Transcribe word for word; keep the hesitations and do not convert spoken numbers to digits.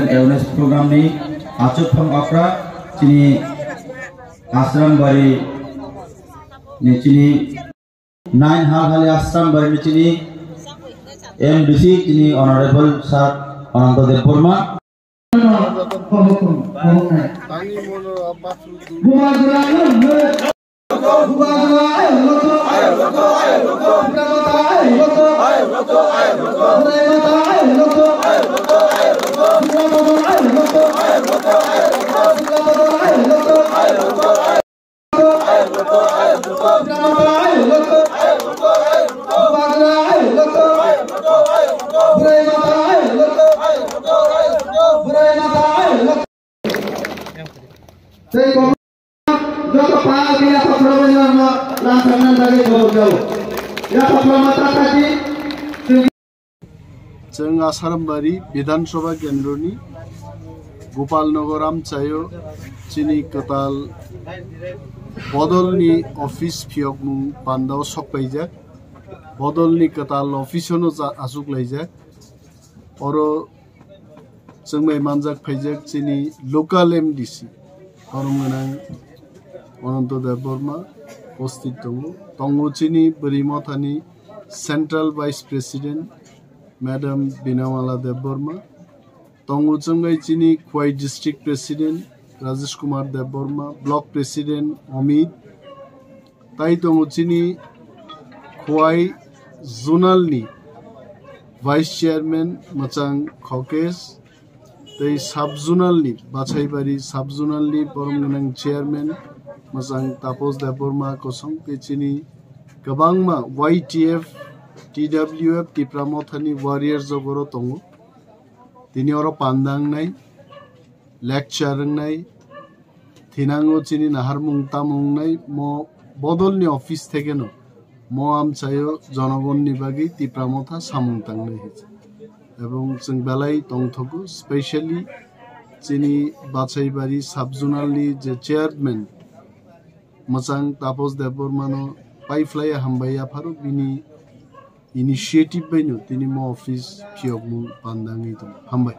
Awareness program ni achuk phong okra chini Asrambari ni chini nine hal hali Asrambari ni chini M D C chini Honorable Sir Ananta Debbarma. Tei joto pal biya pakhorokno lamsakna bagwi jobok jao. Ya pakhorokma ta thakdi. Chwng Asarambari Bidhan Sabha Kendroni Gopal Nagar amchaio chini kwtal bodolni office phiyokmung pandao sokpaijak. Bodolni kwtal office-o no cha-, achuk laijak. Oro chwngbai manjak phaijak chini local M D C, borom gwnang Ananta Debbarma upasthit tongo. Tongo chini Bwrwi Mothani Central Vice President Madam Binamala Debbarma. Tongo chwngbai chini Khowai District President Rajesh Kumar Debbarma, Block President Amit, tai tongo chini Khowai Zonal ni Vice Chairman Mwchang Khokesh, tei Sub Zonal ni, Bachaibari Sub Zonal ni borom gwnang Chairman Mwchang Taposh Debbarma kosong, tei chini kwbangma Y T F, T W F, Tipra Mothani warriors jogoro tongo. Tini oro panda wngnai, lecture wngnai, thinango chini naharmung tamung wngnai, mo bodolni office thekeno mo amchaio jonogonni bagwi Tipra Motha samung tangnai hinwi. Ebong chwng belai tongthogo, specially chini Bachaibari Sub Zonal ni je chairman Mwchang Taposh Debbarmano paiphlaiya hambai yapharo, bini initiative baino tini mo office phiyokmung panda wngwi tongo. Hambai.